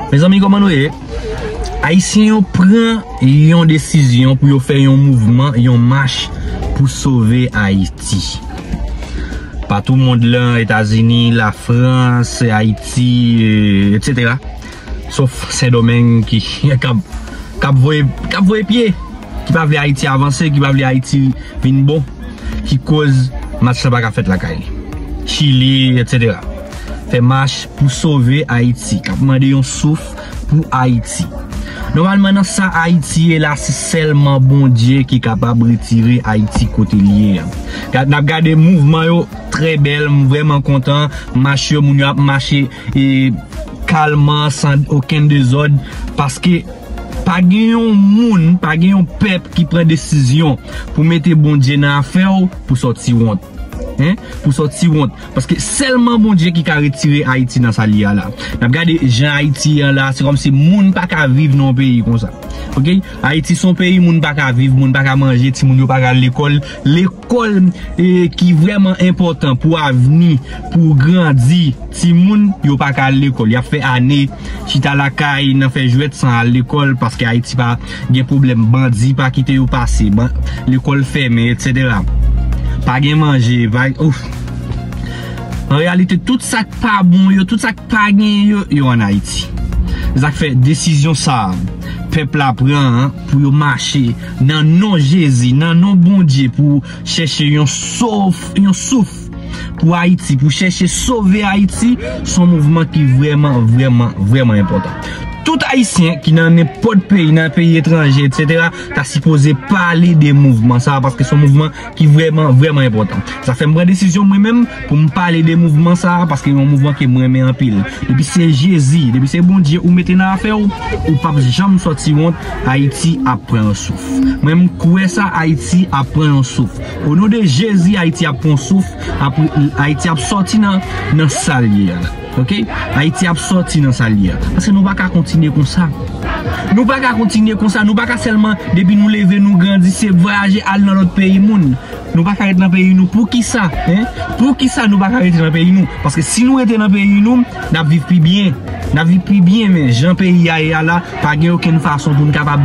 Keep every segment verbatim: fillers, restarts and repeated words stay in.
Mezanmi, kòman nou ye? Ayisyen yo pran yon desizyon pou yo fè yon mouvman, yon mach pou sove Ayiti. Patou mond lan, Etazini, Lafrans, Ayiti, e, etsetera. Sof Sendomeng ki k ap, k ap voye, k ap voye pye, ki pa vle Ayiti avanse, ki pa vle Ayiti vin bon, ki koz mach la pa ka fèt lakay li. Chili, etsetera. Fè mach pou sove Ayiti, k ap mande yon souf pou Ayiti. Nòmalman, nan sa Ayiti ye la, se sèlman Bondye ki kapab retire Ayiti kote li ye a. Gad, n ap gade mouvman yo trè bèl, m vrèman kontan. Mach yo, moun yo ap mache, e, kalman, san okenn dezòd, paske pa gen yon moun, pa gen yon pèp ki pran desizyon pou mete Bondye nan afè w pou sòti wont. Hein? Pou sòti wont. Paske sèlman Bondye ki ka retire Ayiti nan sa li a la. N ap gade jan Ayiti an la, se kòmsi moun pa ka viv nan yon peyi konsa. Oke? Ayiti se yon peyi moun pa ka viv, moun pa ka manje, timoun yo pa ka al lekòl. Lekòl, e, ki vrèman enpòtan pou avni, pou grandi timoun, yo pa ka al lekòl. Y ap fè ane chita lakay nan fè jwèt san al lekòl, paske Ayiti pa gen pwoblèm, bandi pa kite yo pase, ban-, lekòl fèmen, etsetera. Pa gen manje, pa, ouf. An reyalite, tout sa k pa bon yo, tout sa k pa gen yo, yo ann Ayiti. Se sa k fè desizyon sa a, pèp la pran an pou yo mache nan non Jezi, nan non Bondye, pou chèche yon souf, yon souf pou Ayiti, pou chèche sove Ayiti, se yon mouvman ki vrèman, vrèman, vrèman enpòtan. Tout Ayisyen ki nan nenpòt peyi, nan peyi etranje, etsetera, ta sipoze pale de mouvman sa a, paske se yon mouvman ki vrèman, vrèman enpòtan. Sa fè m pran desizyon mwen menm pou m pale de mouvman sa a, paske yon mouvman ke m renmen anpil. Depi se Jezi, depi se Bondye ou mete nan afè w, ou p ap janm sòti wont, Ayiti ap pran yon souf. Mwen, m kwè sa, Ayiti ap pran yon souf. O non de Jezi, Ayiti ap pran yon souf, ap, Ayiti ap sòti nan, nan sa l ye a la. Oke? Ayiti ap sòti nan sa l ye a. Paske nou pa ka kontinye konsa. Nou pa ka kontinye konsa. Nou pa ka sèlman, depi nou leve, nou grandi, se vwayaje al nan lòt peyi moun. Nou pa ka ret nan peyi nou. Poukisa? Hein? Poukisa nou pa ka rete nan peyi nou? Paske si nou rete nan peyi nou, n ap viv pi byen. N ap viv pi byen, men jan peyi a ye a la, pa gen okenn fason pou n kapab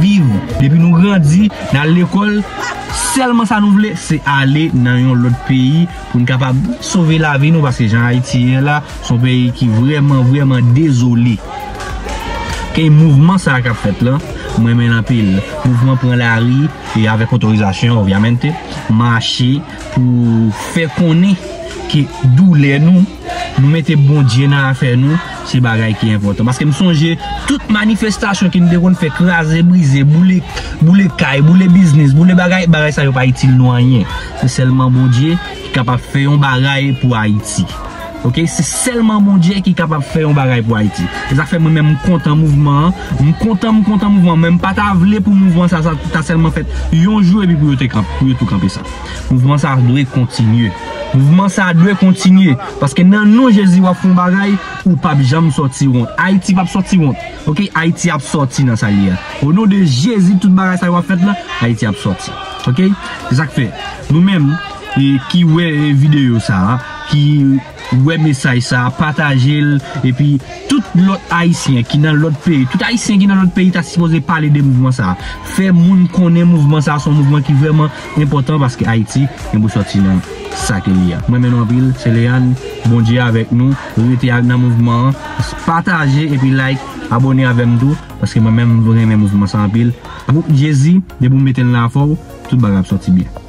viv. Depi nou grandi, n al lekòl, sèlman sa nou vle, se ale nan yon lòt peyi pou n kapab sove lavi nou, paske jan Ayiti ye la, se yon peyi ki vrèman, vrèman dezole. Ke mouvman sa a k ap fèt la, mwen renmen l anpil. Mouvman pran lari, e avèk otorizasyon, obviamente, mache pou fè konnen ke doulè nou, nou mete Bondye nan afè nou, se bagay ki enpòtan. Paske m sonje tout manifestasyon ke n te konn fè, kraze, brize, boule, boule kay, boule biznis, boule bagay, bagay sa yo pa itil nou anyen. Se sèlman Bondye ki kapab fè yon bagay pou Ayiti. Oke, se sèlman Bondye ki kapab fè yon bagay pou Ayiti. Se sa k fè mwen menm m kontan mouvman an. M kontan, m kontan mouvman an. Men m pa ta vle pou mouvman sa, sa ta sèlman fèt yon jou epi pou yo te kanp-, pou yo tou kanpe sa. Mouvman sa dwe kontinye. Mouvman sa dwe kontinye. Paske nan non Jezi w ap fè yon bagay, ou p ap janm sòti wont. Ayiti p ap sòti wont. Oke, Ayiti ap sòti nan sa l ye a. O non de Jezi, tout bagay sa yo ap fèt la, Ayiti ap sòti. Oke? Se sa k fè nou menm, e, ki wè, e, videyo sa a, ki wè mesaj sa a, pataje l, epi tout lòt Ayisyen ki nan lòt peyi, tout Ayisyen ki nan lòt peyi ta sipoze pale de mouvman sa a. Fè moun konnen mouvman sa a, se yon mouvman ki vrèman enpòtan paske Ayiti gen pou sòti nan sa ke li a. Mwen renmen nou anpil, se Leann, Bondye avèk nou, rete ak, nan mouvman an, pataje epi like, abòne avè m tou, paske mwen menm m renmen mouvman sa anpil. Pou Jezi, depi w mete l nan afè w, tout bagay ap sòti byen.